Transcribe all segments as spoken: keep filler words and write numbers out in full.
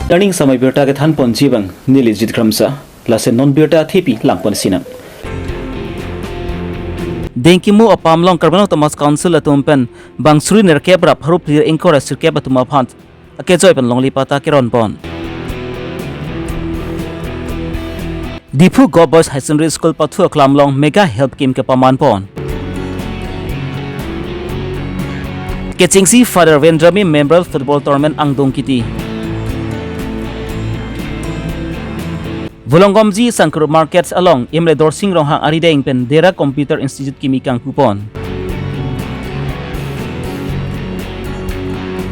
Turning samai birta kethan ponji abang neli Jit Kramsa, lason non birta athepi langpon sinang. Dengkimo apam along Karbi Anglong Autonomous Council atum pen bang suri nerkep ra pharo phli ingkoi ra sirkep atum aphan akejoi pen longle patta keron pon. Diphu Govt Boys High Secondary School pathu aklam along mega health camp kepaman pon. Kechengsi Father Vendramin Memorial Football Tournament angdung kiti. Volongomji Sangkru Market along M L A Dorsing Ronghang arideng pen Dera Computer Institute kimi kangkupon.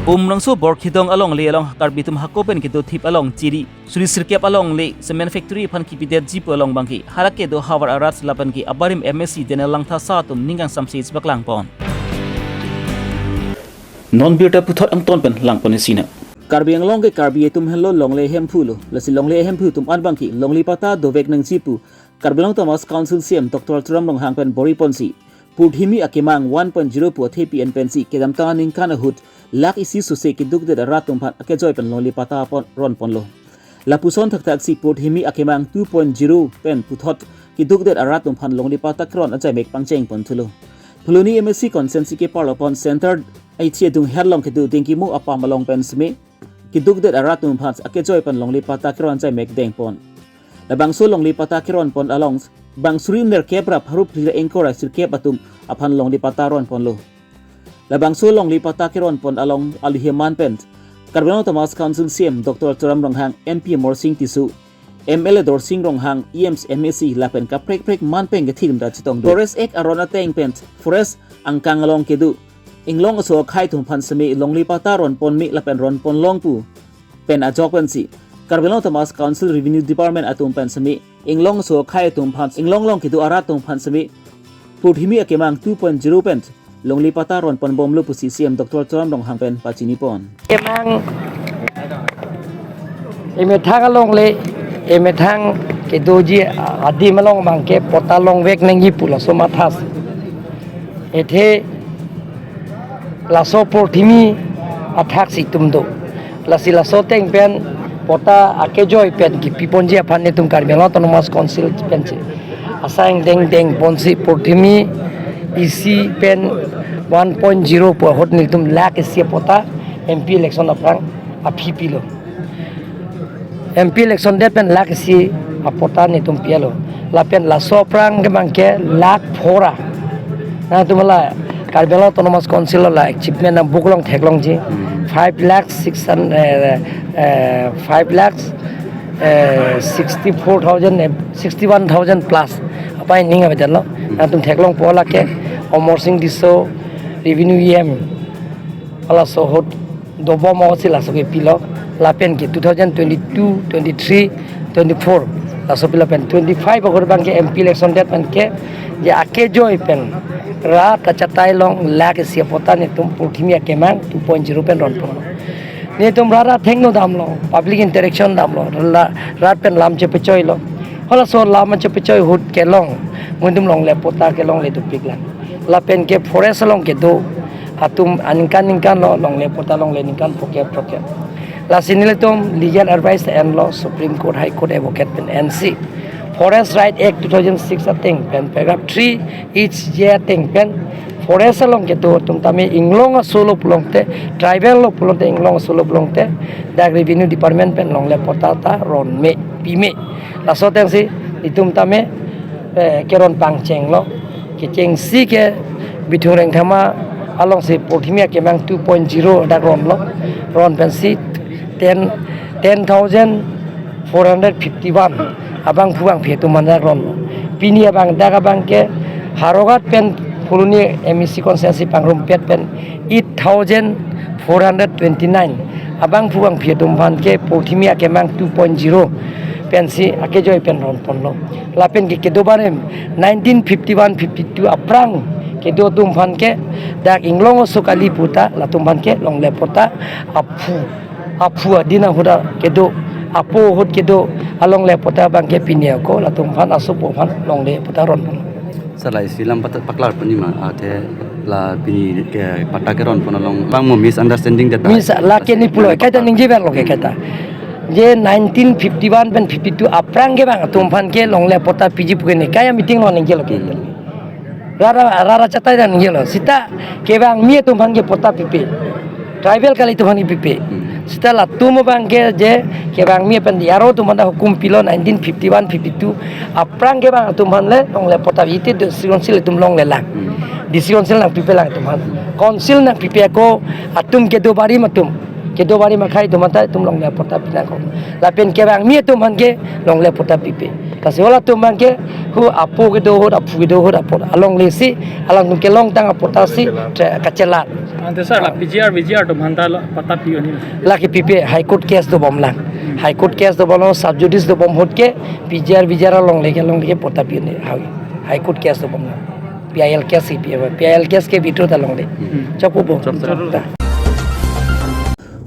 Umrongso Borkhidong alongle along Karbi atum hako pen kedo thip along chiri suri sirkep alongle cement factory aphan kipidetji pu along bangke hadak kedo havar arat lapen ke abarim M A C Daniel Langthasa atum ning kangsamse chepaklang pon. Non birta puthot angton pen langpon sinang. Karbi Anglong ke Karbi atum henlo longle hemphu lo. Lasi longle hemphu atum an bangke longle patta dovek nangji pu Karbi Anglong Autonomous Council C E M Doctor Tuliram Ronghang pen bor-i ponsi, purthimi akemang one point zero pu athepi an pensi kedamtang aningkan ahut lakh isi sose keduk det arat atum aphan akejoi pen longle patta pon ron ponlo. Lapuson thakthaksi purthimi akemang two point zero pen puthot keduk det arat atum aphan longle patta keron ajaimek pangcheng pon thulo. Phuloni M A C constituency keparlo pon Center Aithi adung herlong kedo Dengkimo apam along pen seme keduk det arat atum aphan akejoi pen longle patta keron ajaimek deng pon. Labangso longle patta keron pon along bang suri nerkep ra pharo phli ra ingkoi ra sirkep atum aphan longle patta ron ponlo. Labangso longle patta keron pon along aluhi aman pen Karbi Anglong Autonomous Council C E M Doctor Tuliram Ronghang, M P Amarsing Tisso, M L A Dorsing Ronghang, E Ms, M A C lapen kaprek prek man pen kethirim ta chetong do. Forest Act aron ateng pen forest angkang along kedo inglong aso akhai atum aphan seme longle patta ron pon me lapen ron pon long pu pen ajok pensi Karbi Anglong Autonomous Council Revenue Department atum pen seme inglong aso akhai atum aphan inglong along kedo arat atum aphan seme purthimi akemang two point zero pen longle patta ron pon bomlo pusi C E M Doctor Tuliram Ronghang pen pachini pon. Kemang emethang alongle, emethang kedoji adim along bangke patta longvek nangji pu laso mathas. Athe laso purthimi athaksi itum do. Lasi laso ateng pen patta akejoi pen kipi ponji aphan netum Karbi Anglong Autonomous Council pensi asai angdeng deng ponsi purthimi isi pen one point zero pu ahut netum lakh isi apatta M P election aphrang aphi pilo. M P election det pen lakh isi apatta netum pi-etlo. Lapen laso aphrang kemang ke lakh phora. Nangtum la Karbi Anglong Autonomous Council la achievement nangbook along theklongji. Five lakh six hundred, eh, eh, five lakhs, eh, sixty-four thousand, eh, sixty-one thousand plus. Apai ning avedetlo. Nangtum theklongpo lake Amarsing Tisso, Revenue E M. Halaso ahut dobom ahutsi laso ke pilo, lapen ke two thousand twenty-two, twenty-three, twenty-four, laso pilo pen twenty-five ahut bangke M P election det pen ke je akejoi pen rat achatai along lakh isi apatta netum purthimi akemang two point zero pen ron pon. Netum rat athengno damlo, public interaction damlo, la-, rat pen lam chepechoilo. Halaso lam chepechoi ahut kelong, netum longle patta kelongle dopiklang. Lapen ke forest along kedo atum aningkan ningkan lo longle patta longle ningkan phokep phokep. Lasi nelitum legal advice enlo Supreme Court, High Court advocate pen ensi Forest Right Act two thousand six ateng pen paragraph three H J ateng pen forest along kedo atum tame inglong aso lo pulote, tribal lo pulote, inglong aso lo pulote, dak Revenue Department pen longle patta ta ron me, pi me. Laso atengsi itum tame, eh, keron pangchenglo. Kechengsi ke Bithung Rengthama alongsi purthimi akemang two point zero dak ronlo. Ron pensi ten, ten thousand four hundred fifty-one abangphu bangphi atum aphan dak ronlo. Pini abang dak abangke Howraghat pen Phuloni M A C constituency pangrumpet pen eight thousand four hundred twenty-nine abangphu bangphi atum aphan ke purthimi akemang two point zero pensi akejoi pen ron ponlo. Lapen ke kedo barim nineteen fifty-one fifty-two aphrang kedo atum aphan ke dak inglong aso kali puta latum aphan ke longle patta aphu, aphu adin ahut kedo, apo ahut kedo alongle patta bangke pini ako latum aphan asopo aphan longle patta ron ponlo. Sir, la isi lam patta paklar pon nima, athe la pini ke patta keron pon along bang mo misunderstanding det. Mis lake ni pulo, kaita ningjeverlo ke kaita. Je nineteen fifty-one pen fifty-two aphrang kevang atum aphan ke longle patta piji pu ke ne kaya meeting lo ningje lo ke. Rara rara chatai dan ningje lo. Sita kevangmi atum aphan ke patta pipe. Tribal kali atum aphan ke pipe. Sita latum abang ke je kevangmi pen D R O atum aphan ta hukum pilo nineteen fifty-one fifty-two aphrang kevang atum aphan le longle patta ite district council atum longle lang. District council nangpipe lang atum aphan. Council nangpipe ako atum kedo barim atum. Kedo barim akhai atum aphan ta itum longle patta pinangkok. Lapen kevangmi atum aphan ke longle patta pipe. Lasi halatum abang ke hu apo kedo ahut, aphu kedo ahut, apot alongle si, alangtum kelongtang apatta si, tre-, kachelar. Ante sir, la P G R, V G R atum aphan ta lo patta pi-un-e. Lake pipe, High Court case dobom lang. High Court case dobom lo, sub judice dobom ahut ke, P G R, V G R alongle ke, alongle ke patta pi-un-e. High, High Court case dobom lang. P I L case si pi, P I L case ke withdraw ta longle. Chokpo bo. Chok, chok. Ta.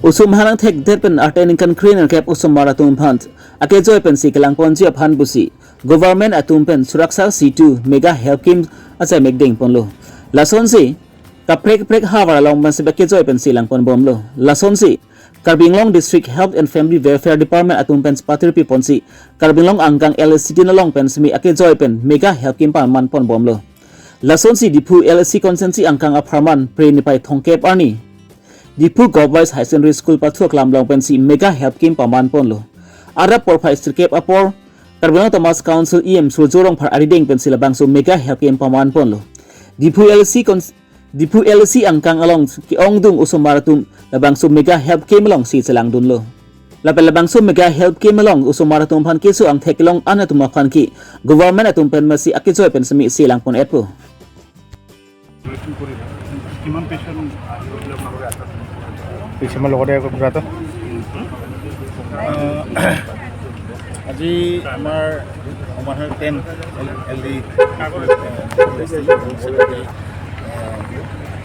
Osomar along thekdet pen arta ningkan krenerkep osomar atum aphan akejoi pensi kelangponji aphan pusi government atum pen Suraksha Setu mega health camp asai mekdeng ponlo. Lasonsi kaprek kaprek havar along pensi akejoi pensi langponbomlo. Lasonsi Karbi Anglong District Health and Family Welfare Department atum pen patirpi ponsi Karbi Anglong angkang L A C tin along pen semi akejoi pen mega health camp paman ponbomlo. Lasonsi Diphu L A C constituency angkang apharman Phre niphai thomkep arni Diphu Govt Boys High Secondary School pathu aklam along pensi mega health camp paman ponlo. Adap porphai sirkep apor Karbi Anglong Autonomous Council E M Surjya Rongphar arideng pensi labangso mega health camp paman ponlo. Diphu L A C cons-, Diphu L A C angkang along ke-ongdung osomar atum labangso mega health camp alongsi chelangdunlo. Lapen labangso mega health camp along osomar atum aphan keso angthek kelong-an atum aphan ke government atum pen masi akejoi pen semi si langpon-etpo. কিমান পেচেণ্ট আহিব বুলি আপোনালোকে আশা কৰিছে? কিছুমান লগতে ঘূৰাটো। আহ, আজি আমাৰ সমাধান টেন এল ডি, আহ,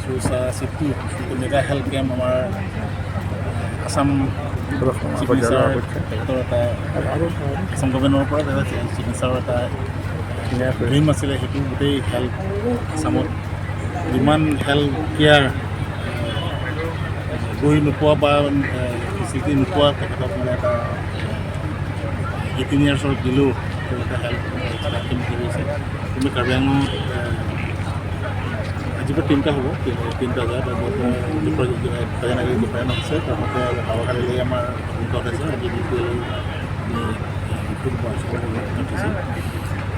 Suraksha Setu, যিটো মেগা হেল্থ কেম্প আমাৰ আছাম চিফ মিনিষ্টাৰ, ডক্টৰ এটা আছাম গভৰ্ণমেণ্টৰ পৰা এটা চিফ মিনিষ্টাৰৰ এটা ড্ৰিম আছিলে, সেইটো গোটেই হেল্থ আছামত যিমান হেল্থ কেয়াৰ গৈ নোপোৱা বা ফেচিলিটি নোপোৱা তেখেতক মানে এটা এইটিন ইয়াৰ্ছৰ বিলো এটা হেল্থ স্কিম কৰি আছে। কিন্তু কাৰ্বি আংলঙত, এ, আজিৰ পৰা তিনিটা হ'ব, তি-, তিনিটা বজাত, আজি পৰা দুপৰীয়া, দুপৰীয়া নাগৰিক দুপৰীয়া নাম আছে, তাৰপাছতে অহাকালিলৈ আমাৰ দুটা আছে, আজি দুপৰীয়া, এ, দুপৰীয়া মাতিছে।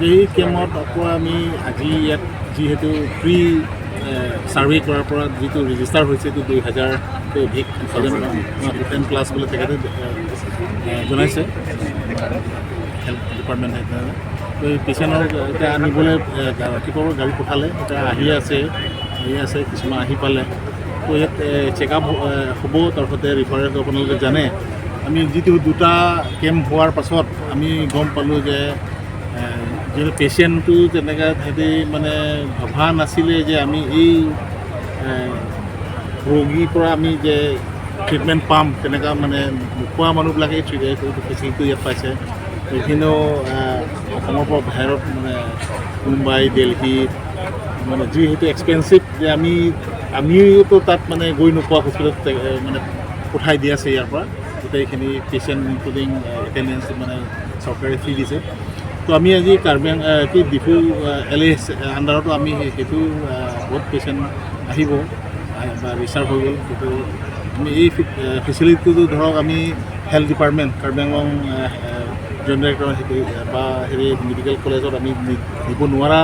এই কেম্পত আকৌ আমি আজি ইয়াত যিহেতু প্ৰি, এ, ছাৰ্ভে কৰাৰ পৰা যিটো ৰেজিষ্টাৰ হৈছে, এইটো দুই হাজাৰতকৈ অধিক, ছেভেন, টেন প্লাছ বুলি তেখেতে, এ, এ, জনাইছে হেল্থ ডিপাৰ্টমেণ্টে। তো এই পেচেণ্টৰ এতিয়া আনিবলৈ, এ, গা-, ৰাতিপুৱাৰ পৰা গাড়ী পঠালে, এতিয়া আহি আছে, আহি আছে, কিছুমান আহি পালে। তো ইয়াত, এ, চেকআপ হ-, এ, হ'ব, তাৰপিছতে ৰিফাৰেল আপোনালোকে জানে। আমি যিটো দুটা কেম্প হোৱাৰ পাছত আমি গম পালোঁ যে, এ, যিহেতু পেচেণ্টটো তেনেকা সিহঁতি মানে ভবা নাছিলে যে আমি এই, এ, ৰোগীৰ পৰা আমি যে ট্ৰিটমেণ্ট পাম, তেনেকা মানে নোপোৱা মানুহবিলাকে ট্ৰিট-, এইটো ফেচিলিটিটো ইয়াত পাইছে। বিভিন্ন, আহ, অসমৰ পৰা বাহিৰত মানে মুম্বাই, দেলহি, মানে যিহেতু এক্সপেঞ্চিভ যে আমি, আমিওতো তাত মানে গৈ নোপোৱা হস্পিটেলত তে-, মানে পঠাই দি আছে ইয়াৰ পৰা। গোটেইখিনি পেচেণ্ট ইনক্লুডিং, আহ, এটেণ্ডেঞ্চ মানে চৰকাৰে ফ্ৰী দিছে। তো আমি আজি কাৰ্বি আং-, আহ, কি ডিফু, আহ, এল এ আণ্ডাৰতো আমি সেই-, সেইটো, আহ, বহুত পেচেণ্ট আহিব, আহ, বা ৰিচাৰ্ভ হৈ গ'ল। কিন্তু আমি এই ফি-, আহ, ফেচিলিটিটো ধৰক আমি হেল্থ ডিপাৰ্টমেণ্ট, কাৰ্বি আংলং, আহ, আহ, জইণ্ট ডাইৰেক্টৰ সেইটো, আহ, বা হেৰি মেডিকেল কলেজত আমি নি-, নিব নোৱাৰা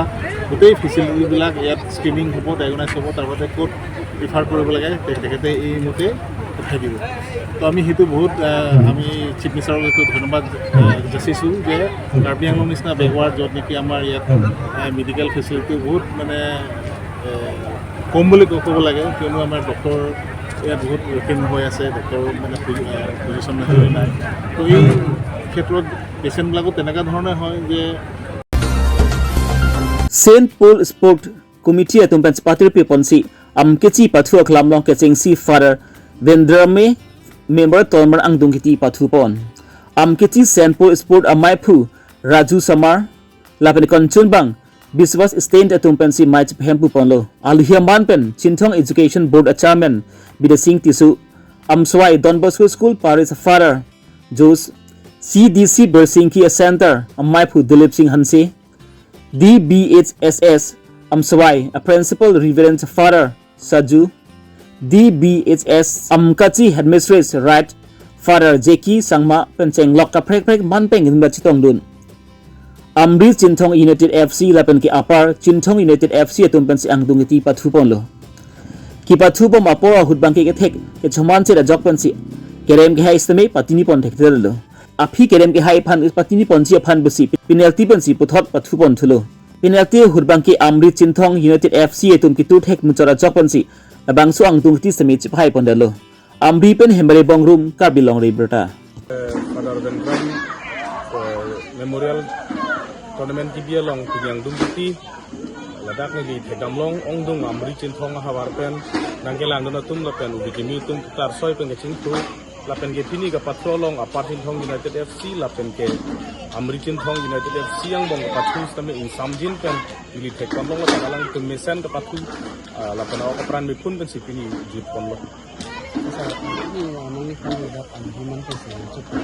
গোটেই ফেচিলিটিবিলাক ইয়াত স্ক্ৰিনিং হ'ব, ডায়েগনাইজ হ'ব, তাৰপাছতে ক'ত ৰিফাৰ কৰিব লাগে তে-, তেখেতে এই মতে পঠাই দিব। তো আমি সেইটো বহুত, আহ, আমি চিফ মিনিষ্টাৰক এইটো ধন্যবাদ, আহ, যাচিছোঁ যে কাৰ্বি আংলং নিচিনা বেকৱাৰ্ড, য'ত নেকি আমাৰ ইয়াত, আহ, মেডিকেল ফেচিলিটি বহুত মানে, আহ, কম বুলি ক-, ক'ব লাগে, কিয়নো আমাৰ ডক্টৰ ইয়াত বহুত লেট্ৰিন হৈ আছে, ডক্টৰ মানে পজি-, আহ, পজিশ্যন নাই। তো এই ক্ষেত্ৰত পেচেণ্টবিলাকো তেনেকুৱা ধৰণে হয় যে Saint Paul Sport Committee atum pen patirpi ponsi Amkechi pathu aklam along kechengsi Father Vendrame member Tolmar angdung kiti pathu pon. Amkechi Saint Paul Sport amaiphu Raju Samar lapen konchunbang Biswas Stand atum pensi mei chepahempu ponlo. Aluhi aman pen Chinthong Education Board a Chairman Bidya Singh Tisso, Amswai Don Bosco School Parish Father Jos, C D C Birsingki a Center, Amei Phu Dilip Singh Hanse, D B H S S, Amswai, a Principal Reverend Father Saju, D B H S Amkachi Headmistress Right Father Jackie Sangma pen chenglok kaprek prek manpeng inba chetongdun. Amri Chinthong United F C lapen ke Upper Chinthong United F C atum pensi angdung iti pathuponlo. Kipathubom apor ahut bangke kethek kechoman chera jok pensi kerem kehai sitame patini pon thekthelo. Aphi kerem kehai aphan patini ponji aphan besi penalty pensi puthot pathupon thulo. Penalty ahut bangke Amri Chinthong United F C atum kitur thek muchora jok pensi labangso angdung iti sitame chiphai pondalo. Amri pen Hemare Bongrung, Karbi Longri Abirta. Eh, Father Benram, eh, Memorial Tournament kebi along pini angdung iti, ladak neli thekdamlong ongdung Amri Chinthong ahavar pen nangkelangdun atum lapen ubi kimi atum ketarsoi pen kachingthu lapen ke pini kapathu along Upper Chinthong United F C lapen ke Amri Chinthong United F C angbong kapathu sitame ingsamjin pen neli thekdamlong lapen alangtum mesen kapathu, ah, lapen ok apran mepun pensi pini jutponlo. Sa ini, ah, nangli kami dak an human kan sa cukup.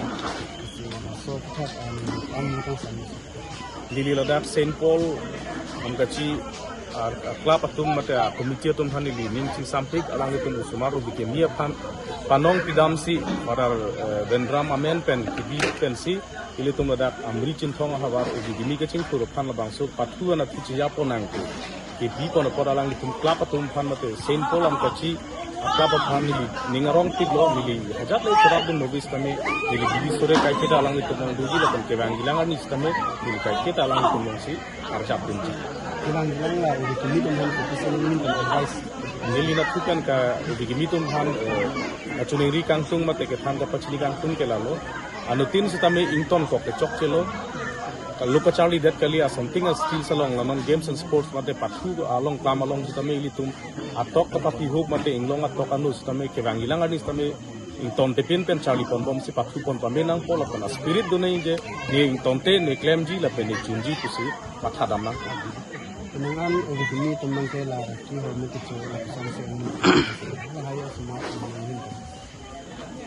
Kasi so kita an an kan sa. Neli ladak Saint Paul Amkachi, ah, ah, club atum mate, ah, committee atum aphan neli ning chingsampik alanglitum osomar ubi kimi aphan panong pidamsi Father, eh, Benram amen pen kebi pensi ilitum ladak Amri Chinthong ahavar ubi kimi kachingthur aphan labangso pathu an athu chiyapo nangke. Kebi pon apot alanglitum club atum aphan mate Saint Paul Amkachi a club aphan neli ning arongpiklo, neli hajat le cherapdun movies tame neli bili sore kaiketa alanglitum nangduji lapen kevang gilang arni sitame neli kaiketa alanglitum nangsi arjapdunji. Kevang gilang la ubi kimi atum aphan kopi sini minta advice. Neli nathukan ka ubi kimi atum aphan, eh, kachiningri kangtung mate kethan kapachini kangtung ke lalo. Anuttin sitame ingtonkok kechokchelo. Lo kacharlidet kali asonting a skills along la non games and sports mate pathu along klam along sitame ilitum atok kapathihup mate inglong atok anu sitame kevang gilang arni sitame ingtontepin pen charliponbomsi pathupon pame nangpo lapen a spirit do nangji, ne ingtonte ne klemji lapen ne chunji pusi mathadam nang. Penang an ubi kimi atum abangke la kehormu kecho lapuson si ang. Lahai osomar ang hin.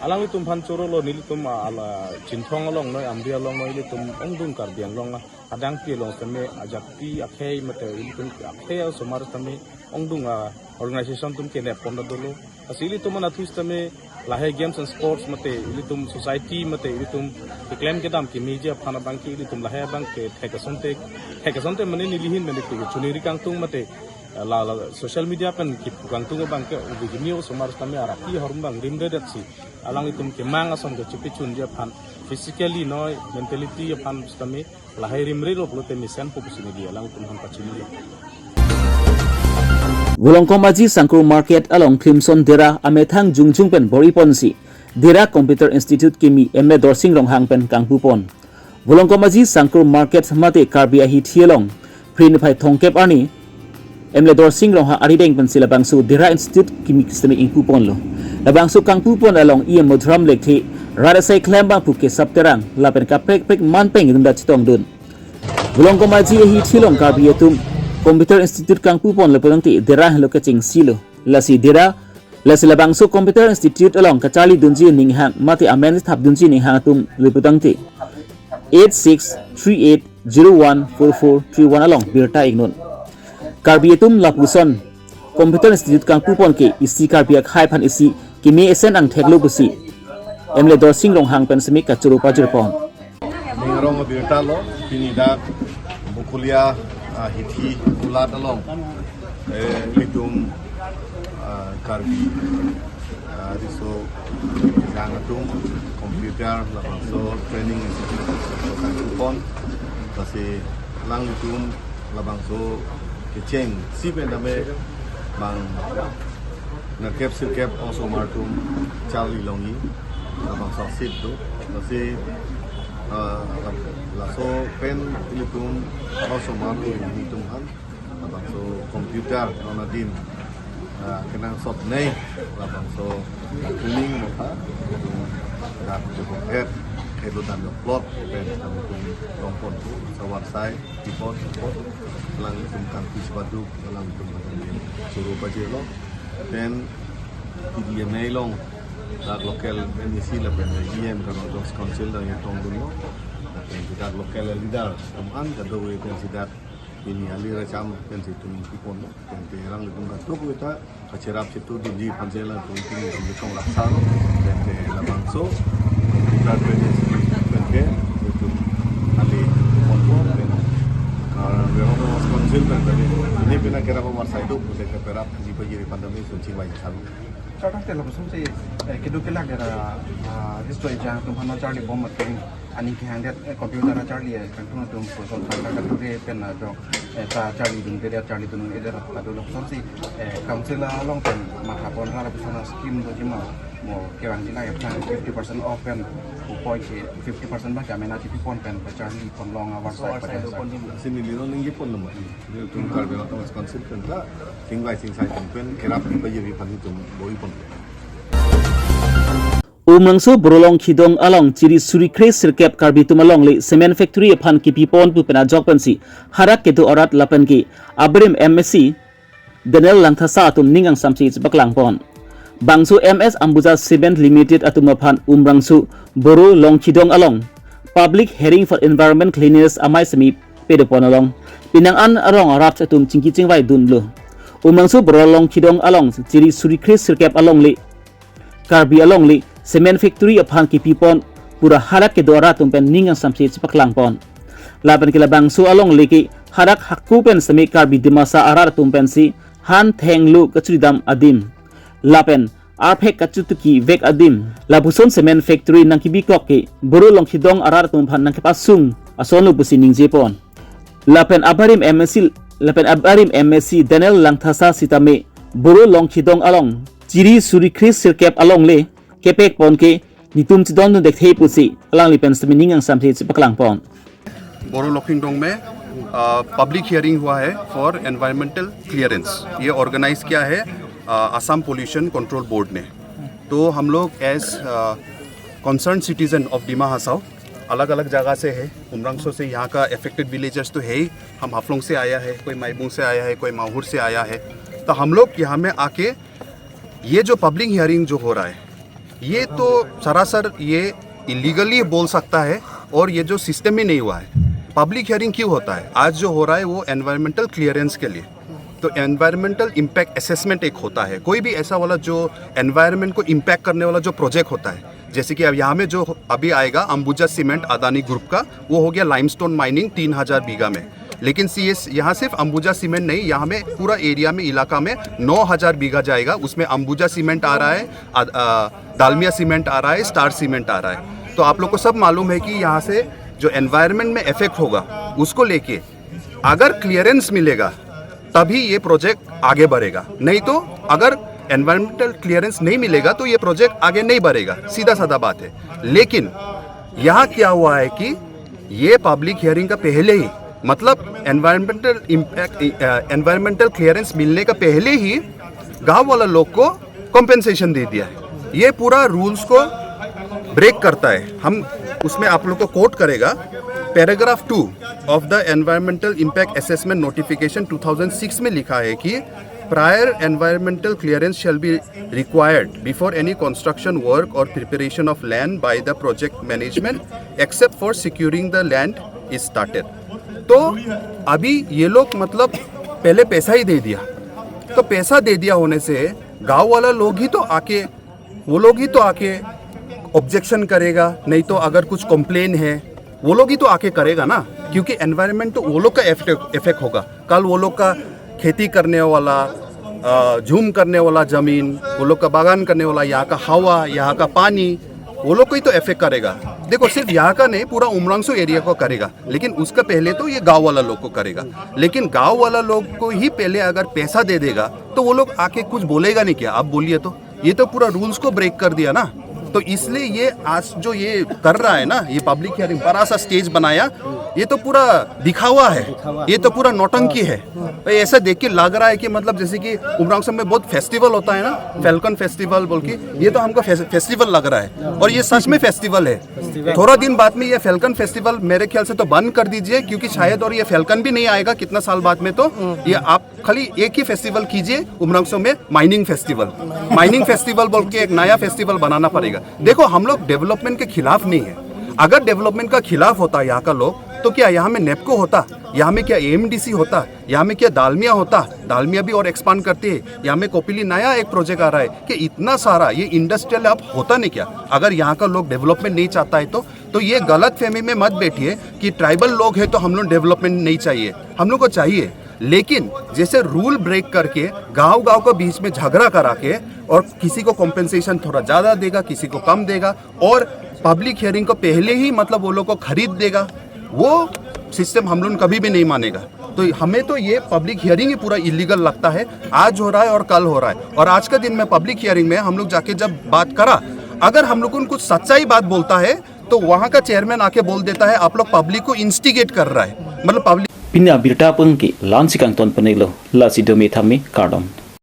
Alanglitum aphan chorolo, nelitum a, ala Chinthong along noi, Amri along noi, ilitum ongdung Karbi Anglong a, adang pi along sitame ajati akhei mate ilitum akhei osomar sitame ongdung a organization atum kenep pon dolo. Lasi ilitum an athu sitame lahai games and sports mate ilitum society mate ilitum keklem kedam kemeji aphan abangke ilitum lahai abangke thek asonte, thek asonte mane neli hin mane kachiningri kangtung mate la, la social media pen kepu kangtung abangke ubi kimi osomar sitame araki ahormu abang rimredetsi alanglitum kemang ason kachepechunji aphan physically noi mentality aphan sitame lahai rimrelo pulote mesenpo pusi neli alangtum aphan pachinilo. Volongkom Aji Sangkur Market along Crimson Dera amethang jongjong pen bor-iponsi Dera Computer Institute kimi M L A Dorsing Ronghang pen kangpupon. Volongkom Aji Sangkur Market mate Karbi ahithi along Phre niphai thomkep arni M L A Dorsing Ronghang arideng pensi labangso Dera Institute kimi sitame ingpuponlo. Labangso kangpupon along E M Madhuram Lekthe, rat asai klembang pu Kesap Terang lapen kaprek prek manpeng inut ta chetongdun. Volongkom Aji ahithi along Karbi atum Computer Institute kangpupon lapu tangte Dera henlo kachengsilo. Lasi Dera, lasi labangso Computer Institute along kacharlidunji aning hang mate amen thapdunji aning hang atum lapu tangte eight six three eight zero one four four three one along birta iknon. Karbi atum lapuson Computer Institute kangpupon ke isi Karbi akhei aphan isi keme esen angtheklo pusi M L A Dorsing Ronghang pen sitame kachoro pajirpon. Ning arong abirta lo, pini dak Bokolia, ah, hithi kulat along, eh, ilitum, ah, Karbi, ah, riso jang atum computer labangso training institute kangpupon, lasi alanglitum labangso kechengsi pen tame bang nerkep sirkep osomar atum charli longji labangso a-seat do. Lasi, ah, la-, laso pen ilitum osomar atum aphan labangso computer non adin, ah, kenangsot nei labangso tuning motha dak jokok het kedo dan plot pen kami tum longpon tu sawar sai report report alangtum kangpis baduk alangtum badan choro pajirlo. Then T D M A along Dak local M A C lapen E M Karbi Anglong Autonomous Council dang ya tong dun lo. Lapen si dak local leader atum an kadokave pen si dak pini ali racham pen si itum ingki ponlo. Pen te alanglitum kadokave ta kacherap chetu dunji aphan si alangtum pini itum tong raksa lo. Pen te labangso dak pen si pen ke itum ali ponpo pen Karbi Anglong Autonomous Council pen tadi ini pina kerap amar saido pen ke kerap ji pajiri pandemi itum chingvai chalo. Chotang te lapuson si, eh, keduk kelak dera, ah, history jang atum aphan charli bom atum aning kehang det, eh, computer charli, eh, kangtung atum purkol tangka kadure pen, ah, jok, eh, ta charli dun det, charli dun det, kaduk lapuson si, eh, council along pen matha pon ra lapuson a scheme do jima mo kevang jila ya plan fifty percent off pen upoi si fifty percent ba jamena chipi pon pen charli pon long awar sai pada sa. Sini lino ningje pon nama. Itum Karbi Anglong Autonomous Council pen ta singvai singsai pen kerap ji pajiri aphan itum boi pon. Umrangso Boro Longkhidong along chiri suri kre sirkep Karbi atum alongle cement factory aphan kipi pon pu pen ajok pensi hadak kedo arat lapen ke abarim M A C Daniel Langthasa atum ning angsamsi chepaklang pon. Bangso M S Ambuja Cement Limited atum aphan Umrangso Boro Longkhidong along Public Hearing for Environment Cleanliness amei semi pedo pon along penang an arong arat atum chingki chingvai dunlo. Umrangso Boro Longkhidong along chiri suri kre sirkep alongle Karbi alongle cement factory aphan kipi pon pu ra hadak kedo arat atum pen ning angsamsi chepaklang pon. Lapen ke labangso alongle ke hadak hako pen semi Karbi Dimasa arat atum pensi han thenglo kachiri dam adim lapen arphek kachutuki vek adim lapuson cement factory nangkipi kok ke Boro Longkhidong arat atum aphan nangkepasung asonlo pusi ningje pon. Lapen abarim M A C, lapen abarim M A C Daniel Langthasa sitame Boro Longkhidong along chiri suri kre sirkep alongle kepek pon ke netum chedondun dekthe pusi alangli pen semi ning angsamsi chepaklang pon. बोरो लॉन्गखिदोंग में public hearing हुआ है for environmental clearance. ये ऑर्गेनाइज किया है Assam pollution control board ने। तो हम लोग एज कंसर्न सिटीजन ऑफ दिमा हासाओ अलग अलग जगह से है। उमरांगसो से यहाँ का अफेक्टेड विलेजर्स तो है ही। हम हाफलोंग से आया है, कोई माईबुंग से आया है, कोई माहुर से आया है। तो हम लोग यहाँ में आके ये जो पब्लिक हियरिंग जो हो रहा है, ये तो सरासर ये इलीगली बोल सकता है और ये जो सिस्टम ही नहीं हुआ है। पब्लिक हियरिंग क्यों होता है? आज जो हो रहा है वो एनवायरमेंटल क्लियरेंस के लिए। तो एनवायरमेंटल इम्पैक्ट असेसमेंट एक होता है, कोई भी ऐसा वाला जो एनवायरमेंट को इम्पैक्ट करने वाला जो प्रोजेक्ट होता है, जैसे कि अब यहाँ में जो अभी आएगा अंबुजा सीमेंट अदानी ग्रुप का, वो हो गया लाइमस्टोन माइनिंग तीन हजार बीघा में। लेकिन सी एस यहाँ सिर्फ अंबुजा सीमेंट नहीं, यहाँ में पूरा एरिया में, इलाका में नौ हजार बीघा जाएगा। उसमें अंबुजा सीमेंट आ रहा है, आ, आ, दालमिया सीमेंट आ रहा है, स्टार सीमेंट आ रहा है। तो आप लोग को सब मालूम है कि यहाँ से जो एनवायरनमेंट में इफेक्ट होगा, उसको लेके अगर क्लियरेंस मिलेगा तभी ये प्रोजेक्ट आगे बढ़ेगा, नहीं तो अगर एनवायरमेंटल क्लियरेंस नहीं मिलेगा तो ये प्रोजेक्ट आगे नहीं बढ़ेगा। सीधा साधा बात है। लेकिन यहाँ क्या हुआ है कि ये पब्लिक हियरिंग का पहले ही, मतलब एनवायरमेंटल इम्पैक्ट, एनवायरमेंटल क्लियरेंस मिलने का पहले ही गांव वाला लोग को कॉम्पेंसेशन दे दिया है। ये पूरा रूल्स को ब्रेक करता है। हम उसमें आप लोग को कोट करेगा, paragraph two of the environmental impact assessment notification two thousand six में लिखा है कि prior environmental clearance shall be required before any construction work or preparation of land by the project management, except for securing the land is started। तो अभी ये लोग मतलब पहले पैसा ही दे दिया, तो पैसा दे दिया होने से गांव वाला लोग ही तो आके, वो लोग ही तो आके ऑब्जेक्शन करेगा, नहीं तो अगर कुछ कंप्लेन है वो लोग ही तो आके करेगा ना, क्योंकि एनवायरनमेंट तो वो लोग का इफेक्ट होगा। कल वो लोग का खेती करने वाला, अ, झूम करने वाला जमीन, वो लोग का बागान करने वाला, यहाँ का हवा, यहाँ का पानी, वो लोग को ही तो इफेक्ट करेगा। देखो, सिर्फ यहाँ का नहीं, पूरा उमरांगसो एरिया को करेगा। लेकिन उसका पहले तो ये गांव वाला लोग को करेगा। लेकिन गांव वाला लोग को ही पहले अगर पैसा दे देगा तो वो लोग आके कुछ बोलेगा नहीं क्या? आप बोलिए तो। ये तो पूरा रूल्स को ब्रेक कर दिया ना। तो इसलिए ये आज जो ये कर रहा है ना, ये पब्लिक हियरिंग बड़ा सा स्टेज बनाया, ये तो पूरा दिखावा है, ये तो पूरा नौटंकी है। तो ऐसा देख के लग रहा है कि मतलब जैसे कि उमरांगसो में बहुत फेस्टिवल होता है ना, फैल्कन फेस्टिवल बोल के, ये तो हमको फेस-, फेस्टिवल लग रहा है। और ये सच में फेस्टिवल है। थोड़ा दिन बाद में ये फैल्कन फेस्टिवल मेरे ख्याल से तो बंद कर दीजिए, क्योंकि शायद और ये फैल्कन भी नहीं आएगा कितना साल बाद में। तो ये आप खाली एक ही फेस्टिवल कीजिए उमरांगसो में, माइनिंग फेस्टिवल। माइनिंग फेस्टिवल बोल के एक नया फेस्टिवल बनाना पड़ेगा। देखो, हम लोग डेवलपमेंट के खिलाफ नहीं है। अगर डेवलपमेंट का खिलाफ होता यहाँ का लोग, तो क्या यहाँ में नेपको होता, यहाँ में क्या एएमडीसी होता, यहाँ में क्या दालमिया होता? दालमिया भी और एक्सपांड करते हैं। यहाँ में कोपिली नया एक प्रोजेक्ट आ रहा है कि इतना सारा ये इंडस्ट्रियल हब होता नहीं क्या, अगर यहाँ का लोग डेवलपमेंट नहीं चाहता है तो? तो ये गलत फहमी में मत बैठिए कि ट्राइबल लोग हैं तो हम लोग डेवलपमेंट नहीं चाहिए, हम लोग को चाहिए। लेकिन जैसे रूल ब्रेक करके गांव गांव के बीच में झगड़ा करा के और किसी को कॉम्पेंसेशन थोड़ा ज़्यादा देगा, किसी को कम देगा, और पब्लिक हियरिंग को पहले ही, मतलब, वो लोग को खरीद देगा, वो सिस्टम हम लोग कभी भी नहीं मानेगा। तो हमें तो ये पब्लिक हियरिंग ही पूरा इलीगल लगता है। आज हो रहा है और कल हो रहा है, और आज का दिन में पब्लिक हियरिंग में हम लोग जाके जब बात करा, अगर हम लोग को कुछ सच्चाई बात बोलता है तो वहाँ का चेयरमैन आके बोल देता है, आप लोग पब्लिक को इंस्टिगेट कर रहा है, मतलब, public Pini abirta pun ke la-ansi kangton penelo, lasi dome tame, kardom.